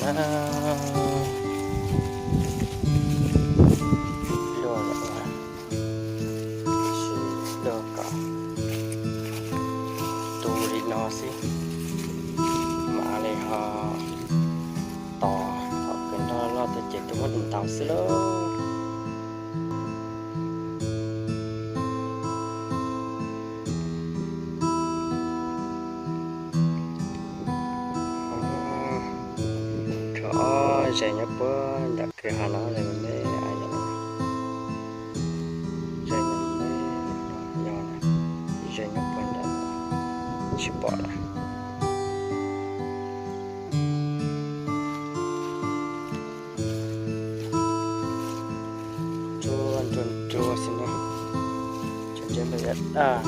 Na, luaj lawm, tab sis luaj kom tu li no xwb, mam li ho tos thaum kws nroj loj tuaj ces tuaj muab ntaus xwb lauj. Tshuav ob zeg nyob puag nram kwj ha no, ze me me, ze me me, yog ze nyob puag nram, tsis pom lawm. Tsuag nruag nruag xwb na, tsuag nruag nruag daj.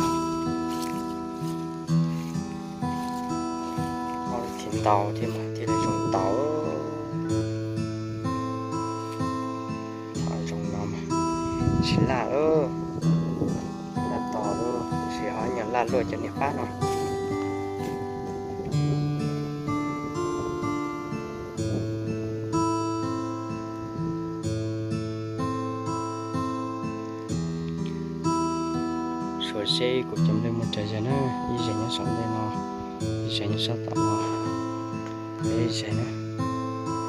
Thiaj ntaus thiab mas thiaj li zoo ntaus. Thaum zoo no mas tsis laj lauj, laj to lauj, tab sis ho nyuag laj luaj cov niag fab no. Suav seb kuv cov nplej muaj tsawg zeg na, ib zeg nyob saum ntej no, ib zeg nyob sab tom no, peb zeg na,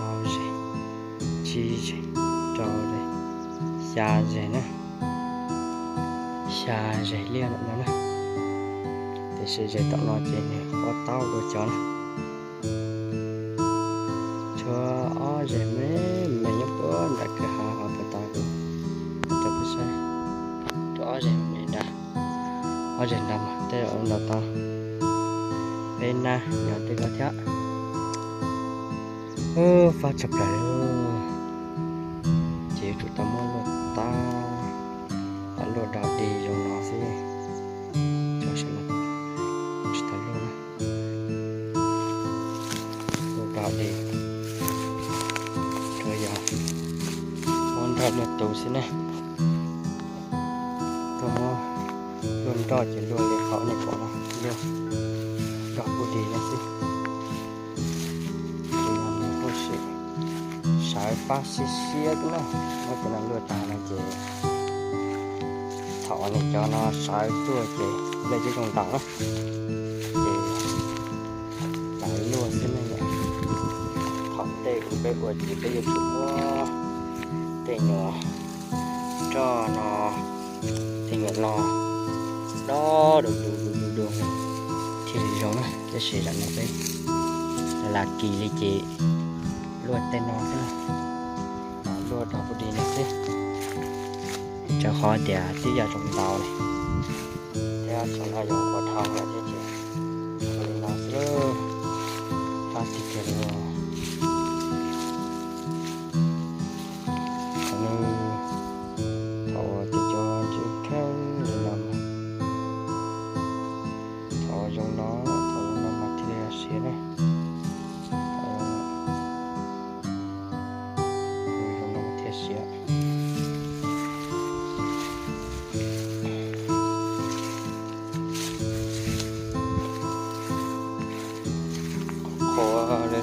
plaub zeg, tsib zeg, rau zeg, xya zeg na, xya zeg liaj ntawm no na. Tiam sis zeg tom no ces nws pob taub dua cov na. Tshuav ob zeg me me nyob puag nram kwj ha ho puag ta kuv rau peb saib. Tshuav ob zeg me nrad, ob zeg nrad mas tej zaum ntaus tau peb nab yog tej ko thiab. Fab tshaj plaws li. Ces yuav tsum tau muab luaj tab, luaj dog dig zoo no xwb. Cov saum no tsis tau luaj na. Luaj dog dig, tsuas yog muab nroj luaj tus xwb ne. Tuaj muab luaj nroj ces luaj li qhov nej pom no, luaj dog dig no xwb. Tus no nws kuj sim sawv fab siab siab na, muab cov no luaj tag no ces thaum nws cov no sawv tuaj ces nplej twb zoo ntaus na, ces lawv luaj xwb ne yom. Thaum tej kuv peb ua ces peb yuav tsum muab tej nyuag roj no, tej nyuag lo dob du du du du thiaj li zoo na, tab sis zaum no peb lam kis li ces luaj tej no xwb na, luaj dog dig no xwb. Rau qhov tias twb yog zoo ntaus ne, thiab thaum no yog ua dhau lawm thiab ces ua li no xwb, fab tiag tiag li. Thaum, thaum uas cov ntsis kheej li no, thaum zoo no, thaum zoo no mas thiaj li siav na. Zoo no thiaj siav. Qhuav li,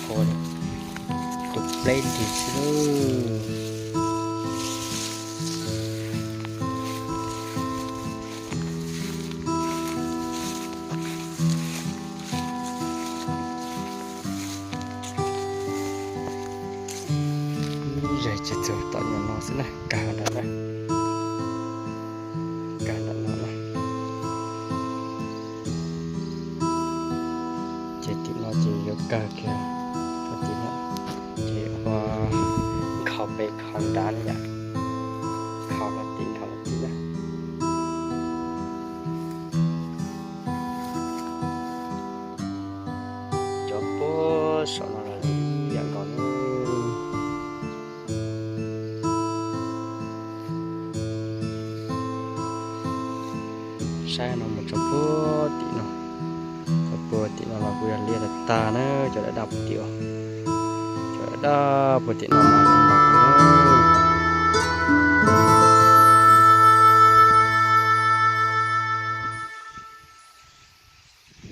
qhuav li, tus pleb dig xwb. Ze tsis txog tom nyuag no xwb na, kag nram na, kag nram no na. Ces tim no ces yuav kawg kiag rau tim no, ces ua nkhaus pem nkhaus nrad na yom, nkhaus los tim nkhaus los tim na. Cov puag saum no los ib yam nkaus na. Saib no mus txog puag tim no, txog puag tim no los kuj yog liaj tag tag na, cov daj daj puag tim, cov daj daj puag tim no mas